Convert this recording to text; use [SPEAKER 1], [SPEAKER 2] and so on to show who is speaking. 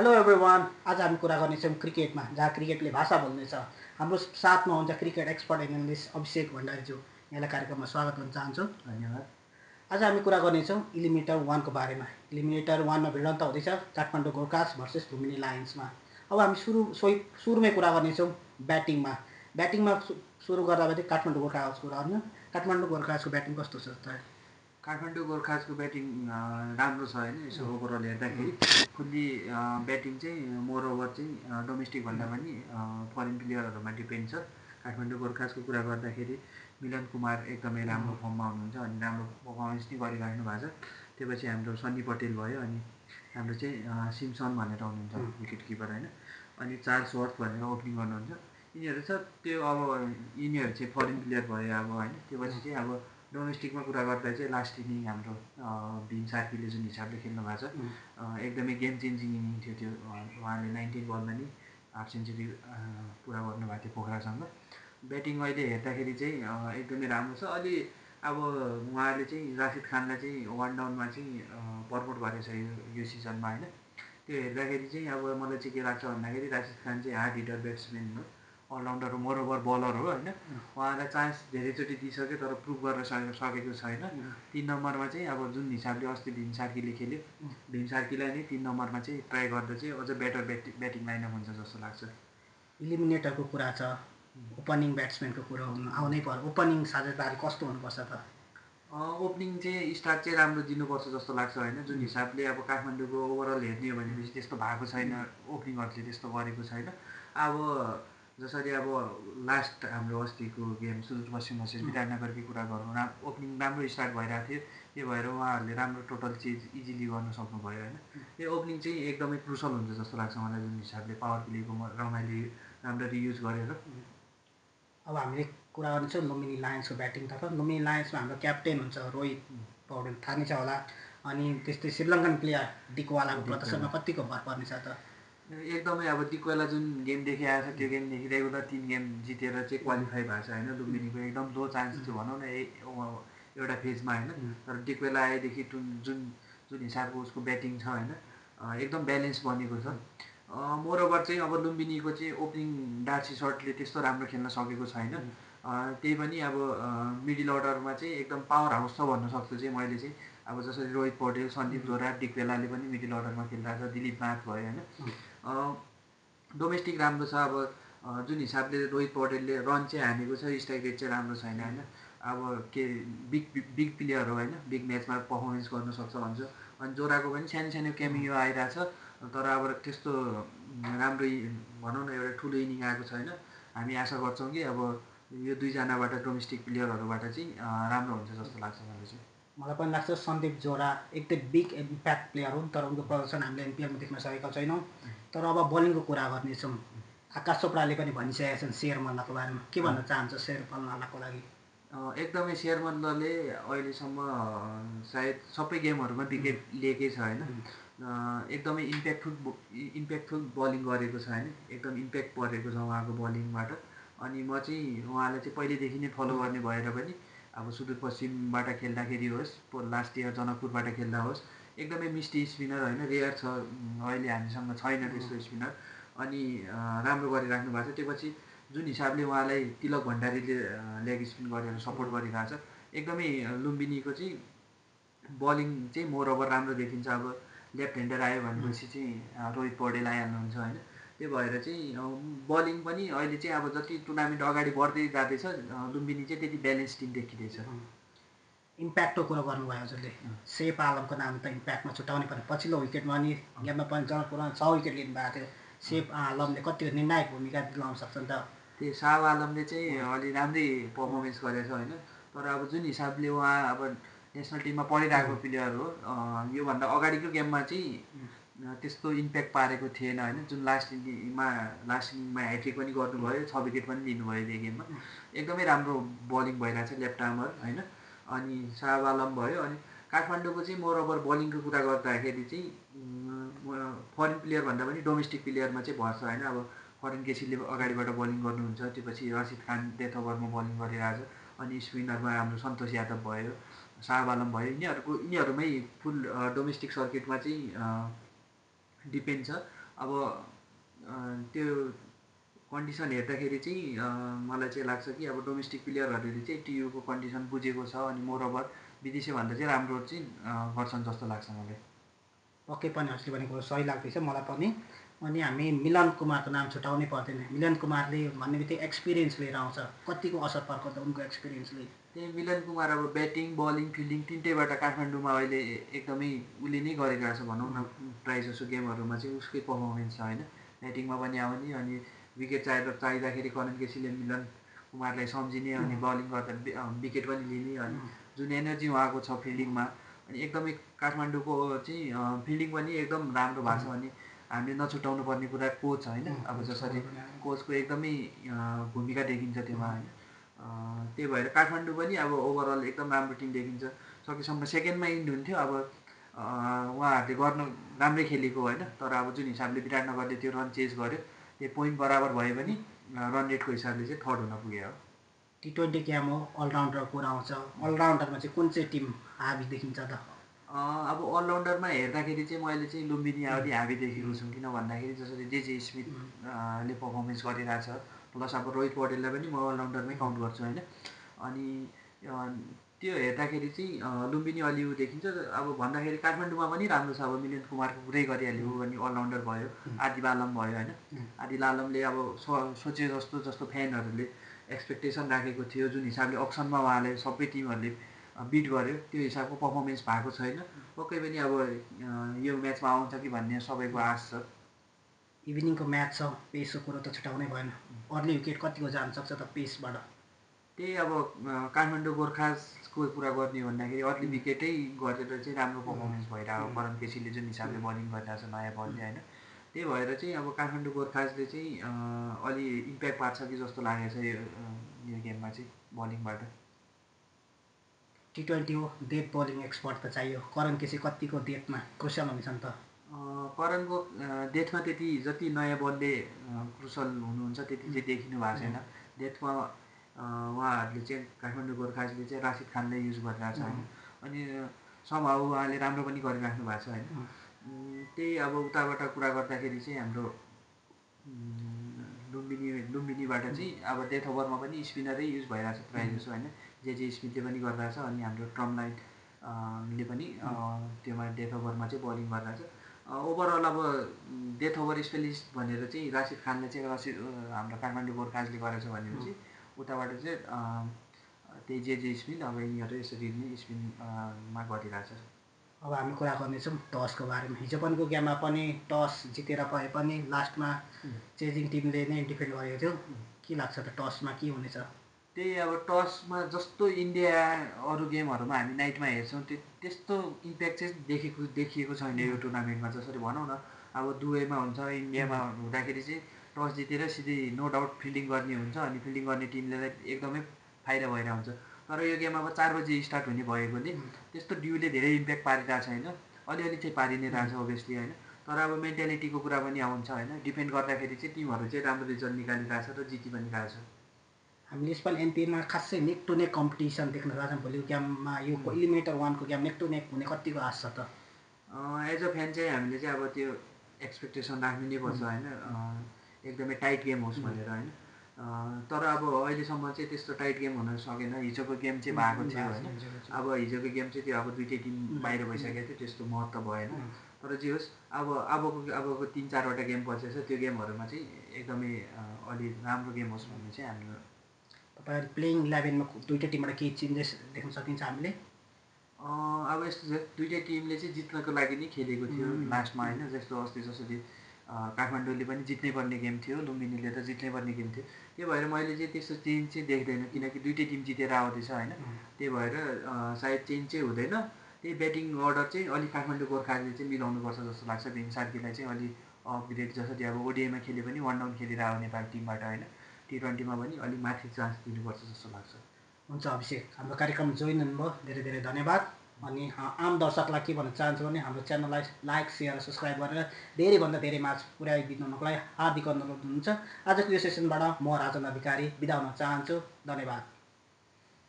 [SPEAKER 1] Hello everyone, आज हामी कुरा गर्नेछौँ क्रिकेटमा, जहाँ क्रिकेटले भाषा बोल्नेछ। हाम्रो साथमा हुन्छ क्रिकेट एक्सपर्ट एनालिस्ट अभिषेक भण्डारीज्यू। यहाँलाई कार्यक्रममा स्वागत गर्न चाहन्छु।
[SPEAKER 2] धन्यवाद।
[SPEAKER 1] आज हामी कुरा गर्नेछौँ इलिमिनेटर 1 को बारेमा। इलिमिनेटर 1 मा भिडन्त हुँदैछ काठमाडौँ गोर्खास भर्सेस लुम्बिनी लायन्समा। अब हामी सुरुमै कुरा गर्नेछौँ ब्याटिङमा। सुरु गर्दाखेरि काठमाडौँ गोर्खासको रहनु। काठमाडौँ गोर्खासको ब्याटिङ कस्तो छ त?
[SPEAKER 2] काठमाडौँ गोर्खासको ब्याटिङ राम्रो छ होइन। यसो ओभरअल हेर्दाखेरि फुल्ली ब्याटिङ चाहिँ मोरओभर चाहिँ डोमेस्टिक भन्दा पनि फरेन प्लेयरहरूमा डिपेन्ड छ। काठमाडौँ गोर्खासको कुरा गर्दाखेरि मिलन कुमार एकदमै राम्रो फर्ममा हुनुहुन्छ अनि राम्रो पर्फर्मेन्स नै गरिराख्नु भएको छ। त्यसपछि हाम्रो सन्नी पटेल भयो, अनि हाम्रो चाहिँ सिमसन भनेर हुनुहुन्छ विकेट किपर होइन, अनि चार्ल्स वर्थ भनेर ओपनिङ गर्नुहुन्छ। यिनीहरू छ। त्यो अब यिनीहरू चाहिँ फरेन प्लेयर भयो अब होइन। त्यसपछि चाहिँ अब डोमेस्टिकमा कुरा गर्दा चाहिँ लास्ट इनिङ हाम्रो भीम सार्कीले जुन हिसाबले खेल्नु भएको छ एकदमै गेम चेन्जिङ इनिङ थियो त्यो। उहाँले 19 बलमा नि 8 सेन्चुरी पुरा गर्नुभएको थियो पोखरासँग। ब्याटिङ अहिले हेर्दाखेरि चाहिँ एकदमै राम्रो छ। अलि अब उहाँले चाहिँ राशिद खानलाई चाहिँ वान डाउनमा चाहिँ प्रमोट गरेको छ यो सिजनमा होइन। त्यो हेर्दाखेरि चाहिँ अब मलाई चाहिँ के लाग्छ भन्दाखेरि राशिद खान चाहिँ हार्ड हिटर ब्याट्सम्यान हो, अलराउन्डर हो, मोरओभर बलर हो होइन। उहाँलाई चान्स धेरैचोटि दिइसक्यो तर प्रुभ गर्न सकेको छैन। 3 नम्बरमा चाहिँ अब जुन हिसाबले अस्ति भीम सार्कीले खेल्यो, भीम सार्कीलाई नै 3 नम्बरमा चाहिँ ट्राई गर्दा चाहिँ अझ बेटर ब्याटिङ लाइनअप हुन्छ जस्तो लाग्छ।
[SPEAKER 1] इलिमिनेटरको कुरा छ, ओपनिङ ब्याट्सम्यानको कुरा आउनै पर्यो। ओपनिङ साझेदारी कस्तो हुनुपर्छ त?
[SPEAKER 2] ओपनिङ चाहिँ स्टार्ट चाहिँ राम्रो दिनुपर्छ जस्तो लाग्छ होइन। जुन हिसाबले अब काठमाडौँको ओभरअल हेर्ने हो भनेपछि त्यस्तो भएको छैन, ओपनिङहरूले त्यस्तो गरेको छैन। अब जसरी अब लास्ट हाम्रो अस्तिको गेम सुदूरपश्चिम भर्सेस विराटनगरकै कुरा गरौँ, ओपनिङ राम्रो स्टार्ट भइरहेको थियो। त्यो भएर उहाँहरूले राम्रो टोटल चेन्ज इजिली गर्न सक्नुभयो होइन। यो ओपनिङ चाहिँ एकदमै क्रुसल हुन्छ जस्तो लाग्छ मलाई, जुन हिसाबले पावर प्लेको रमाइलो राम्ररी युज गरेर।
[SPEAKER 1] अब हामीले कुरा गर्नेछौँ लुम्बिनी लायन्सको ब्याटिङतर्फ। लुम्बिनी लायन्समा हाम्रो क्याप्टेन हुन्छ रोहित पौडेल, थाहा नै छ होला। अनि त्यस्तै श्रीलङ्कन प्लेयर डिकवालाको प्रदर्शनमा कतिको भर पर्नेछ त?
[SPEAKER 2] एकदमै अब डिकवाला जुन गेम देखिआएको छ त्यो गेमदेखि रेगुलर 3 गेम जितेर चाहिँ क्वालिफाई भएको छ होइन। लुम्बिनीको एकदम लो चान्स थियो भनौँ न एउटा फेजमा होइन। तर डिकवाला आएदेखि जुन जुन हिसाबको उसको ब्याटिङ छ होइन, एकदम ब्यालेन्स बनेको छ। मोरओभर चाहिँ अब लुम्बिनीको चाहिँ ओपनिङ डार्सी सर्टले त्यस्तो राम्रो खेल्न सकेको छैन। त्यही पनि अब मिडल अर्डरमा चाहिँ एकदम पावर हाउस छ भन्न सक्छु चाहिँ मैले चाहिँ। अब जसरी रोहित पौडेल, सन्दीप जोरा, डिकवेलाले पनि मिडल अर्डरमा खेलिरहेको छ, दिलीप नाथ भयो होइन। डोमेस्टिक राम्रो छ। अब जुन हिसाबले रोहित पौडेलले रन चाहिँ हानेको छ, स्ट्राइक रेट चाहिँ राम्रो छैन होइन। अब के बिग प्लेयर हो होइन, बिग म्याचमा पर्फर्मेन्स गर्न सक्छ भन्छु। अनि जोराको पनि सानो सानो क्यामियो आइरहेछ, तर अब त्यस्तो राम्रो भनौँ न एउटा ठुलो इनिङ आएको छैन। हामी आशा गर्छौँ कि अब यो दुईजनाबाट डोमेस्टिक प्लेयरहरूबाट चाहिँ राम्रो हुन्छ जस्तो लाग्छ मलाई चाहिँ।
[SPEAKER 1] मलाई पनि लाग्छ सन्दीप जोरा एकदम बिग इम्प्याक्ट प्लेयर हुन्, तर उनको प्रदर्शन हामीले एनपिएलमा देख्न सकेका छैनौँ। तर अब बलिङको कुरा गर्नेछौँ। आकाश चोपडाले पनि भनिसकेका छन् शेर मल्लको बारेमा। के भन्न चाहन्छ शेर मल्लको लागि?
[SPEAKER 2] एकदमै शेर मल्लले अहिलेसम्म सायद सबै गेमहरूमा विकेट लिएकै छ होइन। एकदमै इम्प्याक्टफुल बलिङ गरेको छ होइन, एकदम इम्प्याक्ट परेको छ उहाँको बलिङबाट। अनि म चाहिँ उहाँलाई चाहिँ पहिलेदेखि नै फलो गर्ने भएर पनि अब सुदूरपश्चिमबाट खेल्दाखेरि होस्, लास्ट इयर जनकपुरबाट खेल्दा होस्, एकदमै मिस्टी स्पिनर होइन, रेयर छ, अहिले हामीसँग छैन त्यस्तो स्पिनर। अनि राम्रो गरिराख्नु भएको छ। त्योपछि जुन हिसाबले उहाँलाई तिलक भण्डारीले लेग स्पिन गरेर सपोर्ट गरिरहेको छ, एकदमै लुम्बिनीको चाहिँ बलिङ चाहिँ मोरओभर राम्रो देखिन्छ। अब लेफ्ट ह्यान्डर आयो भनेपछि चाहिँ रोहित पौडेल आइहाल्नुहुन्छ होइन। त्यो भएर चाहिँ बलिङ पनि अहिले चाहिँ अब जति टुर्नामेन्ट अगाडि बढ्दै जाँदैछ लुम्बिनी चाहिँ त्यति ब्यालेन्स टिम देखिँदैछ।
[SPEAKER 1] इम्प्याक्टको कुरा गर्नुभयो हजुरले। सेफ आलमको नाम त इम्प्याक्टमा छुट्याउनै पर्ने। पछिल्लो विकेटमा नि गेममा पनि जनकपुरमा 6 विकेट लिनुभएको थियो। सेफ आलमले कति निर्णायक भूमिका दिलाउन सक्छन् त?
[SPEAKER 2] त्यो शाह आलमले चाहिँ अलि राम्रै पर्फर्मेन्स गरेछ होइन। तर अब जुन हिसाबले उहाँ अब नेसनल टिममा पढिरहेको प्लेयर हो, योभन्दा अगाडिको गेममा चाहिँ त्यस्तो इम्प्याक्ट पारेको थिएन होइन। जुन लास्ट इनिङमा ह्याट्रिक पनि गर्नुभयो, 6 विकेट पनि लिनुभयो त्यो गेममा। एकदमै राम्रो बलिङ भइरहेछ लेफ्ट आर्मर होइन। अनि शाह आलम भयो। अनि काठमाडौँको चाहिँ मोरओभर बलिङको कुरा गर्दाखेरि चाहिँ फरेन प्लेयर भन्दा पनि डोमेस्टिक प्लेयरमा चाहिँ भर्छ होइन। अब फरेन केसीले अगाडिबाट बलिङ गर्नुहुन्छ, त्यसपछि रसिद खान डेथ ओभरमा बलिङ गरिरहेछ। अनि स्पिनरमा हाम्रो सन्तोष यादव भयो, शाह आलम भयो, यिनीहरूमै फुल डोमेस्टिक सर्किटमा चाहिँ डिपेन्ड छ। अब त्यो कन्डिसन हेर्दाखेरि चाहिँ मलाई चाहिँ लाग्छ कि अब डोमेस्टिक प्लेयरहरूले चाहिँ टियुको कन्डिसन बुझेको छ अनि मोरओभर विदेशीभन्दा चाहिँ राम्रो चाहिँ गर्छन् जस्तो लाग्छ मलाई।
[SPEAKER 1] पक्कै पनि हजुरले भनेको सही लाग्दैछ मलाई पनि। अनि हामी मिलन कुमारको नाम छुटाउनै पर्दैन। मिलन कुमारले भन्ने बित्तिकै एक्सपिरियन्स लिएर आउँछ, कतिको असर पर्छ उनको एक्सपिरियन्सले।
[SPEAKER 2] त्यही मिलन कुमार अब ब्याटिङ बलिङ फिल्डिङ तिनटैबाट काठमाडौँमा अहिले एकदमै उसले नै गरिरहेको छ भनौँ न, प्रायः जसो गेमहरूमा चाहिँ उसकै पर्फर्मेन्स छ होइन। ब्याटिङमा पनि आउने अनि विकेट चाहिँदाखेरि करण केसीले मिलन कुमारलाई सम्झिने अनि बलिङ गर्दा विकेट पनि लिने अनि जुन एनर्जी उहाँको छ फिल्डिङमा अनि एकदमै काठमाडौँको चाहिँ फिल्डिङ पनि एकदम राम्रो भएको छ। अनि हामीले नछुटाउनु पर्ने कुरा कोच होइन, अब जसरी कोचको एकदमै भूमिका देखिन्छ त्योमा होइन। त्यही भएर काठमाडौँ पनि अब ओभरअल एकदम राम्रो टिम देखिन्छ। सकेसम्म सेकेन्डमा इन्ड हुन्थ्यो, अब उहाँहरूले गर्नु राम्रै खेलेको होइन, तर अब जुन हिसाबले विराटनगरले त्यो रन चेज गर्यो त्यो पोइन्ट बराबर भयो भने रन रेटको हिसाबले चाहिँ थर्ड हुन पुग्यो हो।
[SPEAKER 1] T20 गेम हो, अलराउन्डर कुरा आउँछ। अलराउन्डरमा चाहिँ कुन चाहिँ टिम हाबी देखिन्छ त?
[SPEAKER 2] अब अलराउन्डरमा हेर्दाखेरि चाहिँ मैले चाहिँ लुम्बिनी अलि हाबी देखेको छु। किन भन्दाखेरि जसरी जे स्मिथ ले पर्फर्मेन्स गरिरहेछ, प्लस अब रोहित पौडेललाई पनि म अलराउन्डरमै काउन्ट गर्छु होइन। अनि त्यो हेर्दाखेरि चाहिँ लुम्बिनी अलि ऊ देखिन्छ। अब भन्दाखेरि काठमाडौँमा पनि राम्रो छ, अब मिलन कुमारको कुरै गरिहाल्यो अनि अलराउन्डर भयो, आदिल आलम भयो होइन। आदिल आलमले अब सोचे जस्तो फ्यानहरूले एक्सपेक्टेसन राखेको थियो, जुन हिसाबले अप्सनमा उहाँलाई सबै टिमहरूले बिट गर्यो त्यो हिसाबको पर्फर्मेन्स भएको छैन। पक्कै पनि अब यो म्याचमा आउँछ कि भन्ने सबैको आश छ।
[SPEAKER 1] इभिनिङको म्याच छ, पेसको कुरो त छुटाउनै भएन। अर्ली विकेट कतिको जान सक्छ त पेसबाट?
[SPEAKER 2] त्यही अब काठमाडौँ गोर्खाजको कुरा गर्ने भन्दाखेरि अर्ली विकेटै गरेर चाहिँ राम्रो पर्फर्मेन्स भइरहेको करण केसीले जुन हिसाबले बलिङ गरिरहेको छ नयाँ बलले होइन। त्यही भएर चाहिँ अब काठमाडौँ गोर्खाजले चाहिँ अलि इम्प्याक्ट पार्छ कि जस्तो लागेको छ यो गेममा चाहिँ बलिङबाट।
[SPEAKER 1] T20 हो, डेथ बलिङ एक्सपर्ट त चाहियो। करण केसी कतिको डेथमा क्रुसियल हुन्छन् त?
[SPEAKER 2] करणको डेथमा त्यति जति नयाँ बलले क्रुसल हुनुहुन्छ त्यति चाहिँ देखिनु भएको छैन। डेथमा उहाँहरूले चाहिँ काठमाडौँ गोर्खाजले चाहिँ राशिद खानलाई युज गरिरहेको छ होइन। अनि समहाउ उहाँले राम्रो पनि गरिराख्नु भएको छ होइन। त्यही अब उताबाट कुरा गर्दाखेरि चाहिँ हाम्रो लुम्बिनीबाट चाहिँ अब डेथ ओभरमा पनि स्पिनरै युज भइरहेको छ प्रायः जसो होइन। जे स्मिथले पनि गरिरहेछ अनि हाम्रो ट्रमलाइनले पनि त्योमा डेथ ओभरमा चाहिँ बलिङ गरिरहेछ। ओभरअल अब डेथ ओभर स्पेलिस्ट भनेर चाहिँ राशिद खानले चाहिँ हाम्रो काठमाडौँ गोर्खाजले गरेछ भनेपछि उताबाट चाहिँ त्यही जे स्पिन अब यिनीहरू यसरी नै स्पिनमा गरिरहेछ।
[SPEAKER 1] अब हामी कुरा गर्नेछौँ टसको बारेमा। हिजो पनिको गेममा पनि टस जितेर भए पनि लास्टमा चेजिङ टिमले नै डिफेन्ड गरेको थियो। के लाग्छ त टसमा के हुनेछ?
[SPEAKER 2] त्यही अब टसमा जस्तो इन्डिया अरू गेमहरूमा हामी नाइटमा हेर्छौँ त्यस्तो इम्प्याक्ट चाहिँ देखिएको छैन यो टुर्नामेन्टमा। जसरी भनौँ न अब दुबईमा हुन्छ, इन्डियामा हुँदाखेरि चाहिँ टस जितेर सिधै नो डाउट फिल्डिङ गर्ने हुन्छ अनि फिल्डिङ गर्ने टिमले एकदमै फाइदा भइरहेको हुन्छ। तर यो गेम अब 4 बजी स्टार्ट हुने भएकोले त्यस्तो ड्युले धेरै इम्प्याक्ट पारिरहेको छैन। अलिअलि चाहिँ पारि नै रहेछ ओभियसली होइन। तर अब मेन्टालिटीको कुरा पनि आउँछ होइन। डिफेन्ड गर्दाखेरि चाहिँ टिमहरू चाहिँ राम्रो रिजल्ट निकालिरहेछ र जिति पनि रहेछ।
[SPEAKER 1] हामीले यसपालि एनपिएलमा खासै नेक टु नेक कम्पिटिसन देख्न सक्छौँ। भोलिको गेममा यो इलिमिनेटर 1को गेम नेक टु नेक हुने कतिको आश छ त?
[SPEAKER 2] एज अ फ्यान चाहिँ हामीले चाहिँ अब त्यो एक्सपेक्टेसन राख्नु नै पर्छ होइन, एकदमै टाइट गेम होस् भनेर होइन। तर अब अहिलेसम्म चाहिँ त्यस्तो टाइट गेम हुन सकेन। हिजोको गेम चाहिँ भएको थियो होइन। अब हिजोको गेम चाहिँ त्यो अब दुइटै टिम बाहिर भइसकेको थियो, त्यस्तो महत्त्व भएन। तर जे होस् अबको 3-4वटा गेम पछि छ, त्यो गेमहरूमा चाहिँ एकदमै अलि राम्रो गेम होस् भन्ने चाहिँ हाम्रो।
[SPEAKER 1] तपाईँहरू प्लेइङ 11मा दुइटै टिमबाट केही चेन्जेस देख्न सकिन्छ हामीले?
[SPEAKER 2] अब यस्तो छ, दुइटै टिमले चाहिँ जित्नको लागि नै खेलेको थियो लास्टमा होइन। जस्तो अस्ति जसरी काठमाडौँले पनि जित्नै पर्ने गेम थियो, लुम्बिनीले त जित्नै पर्ने गेम थियो। त्यही भएर मैले चाहिँ त्यस्तो चेन्ज चाहिँ देख्दैन, किनकि दुइटै टिम जितेर आउँदैछ होइन। त्यही भएर सायद चेन्ज चाहिँ हुँदैन। त्यही ब्याटिङ अर्डर चाहिँ अलिक काठमाडौँ गोर्खाले चाहिँ मिलाउनुपर्छ जस्तो लाग्छ। भिम सार्कीलाई चाहिँ अलि अपग्रेड, जसरी अब ओडिआईमा खेले पनि 1 डाउन खेलिरहेको नेपाली टिमबाट होइन, T20मा पनि अलिक माथि चान्स दिनुपर्छ जस्तो लाग्छ।
[SPEAKER 1] हुन्छ अभिषेक, हाम्रो कार्यक्रम जोइन हुनुभयो, धेरै धेरै धन्यवाद। अनि आम दर्शकलाई के भन्न चाहन्छु भने हाम्रो च्यानललाई लाइक सेयर सब्सक्राइब गरेर धेरैभन्दा धेरै म्याच पुर्याइदिनुको लागि हार्दिक अनुरोध हुन्छ। आजको यो सेसनबाट म राजन अधिकारी बिदा हुन चाहन्छु। धन्यवाद।